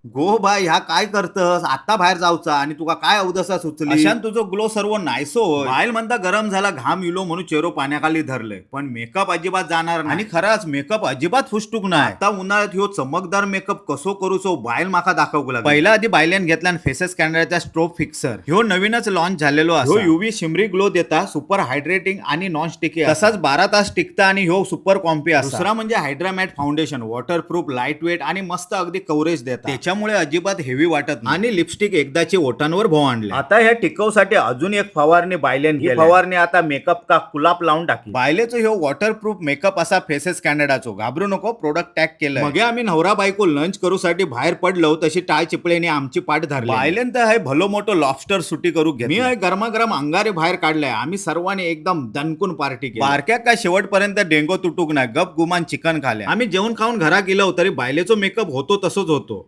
गो बाय, ह्या काय करतस? आता बाहेर जाऊचा आणि तुका काय अवदसा सुचली? अशान तुझो ग्लो सर्व नायसो होय. बायल म्हणता गरम झाला, घाम इलो म्हणून चेहरो पाण्याखाली धरले, पण मेकअप अजिबात जाणार नाही. आणि खरंच मेकअप अजिबात फुसटूक नाही. आता उन्हाळ्यात ह्यो चमकदार मेकअप कसो करूचो बायल माका दाखवू लागली. पहिला आधी बायल्यान घेतला फेसेस कॅनडाचा स्ट्रोब फिक्सर. ह्यो नवीनच लॉन्च झालेलो असा. ह्यो युव्ही शिमरी ग्लो देता, सुपर हायड्रेटिंग आणि नॉन स्टिकी, तसाच 12 तास टिकता आणि ह्यो सुपर कॉम्पी असा. दुसरा म्हणजे हायड्रामॅट foundation, waterproof, light weight आणि मस्त अगदी कव्हरेज देता, त्याच्यामुळे अजिबात हेवी वाटत नाही. आणि लिपस्टिक एकदाची ओठांवर भोव आणले. आता ह्या टिकवसाठी अजून एक फवारणी बायलेन ही फवारणी आता मेकअप का कुलाप लावून टाकी. बायलेचो ह्यो वॉटरप्रूफ मेकअप असा फेसेस कॅनडाचो. घाबरू नको, प्रोडक्ट टॅग केलं. मग आम्ही नवरा बायको लंच करूसाठी बाहेर पडलो, तशी टाळ चिपळेने आमची पाठ धरली. बायलेन तर हे भलो मोठो लॉबस्टर सुटी करू घेतलं. मी हे गरमागरम अंगारे बाहेर काढलाय. आम्ही सर्वांनी एकदम दणकून पार्टी केली. बारक्या काय शेवटपर्यंत डेंगो तुटूक नाही, गप गुमान चिकन खाले. आम्ही जेवण खाऊन घरा गेलो तरी बायलेचो मेकअप होतो तसोच होतो.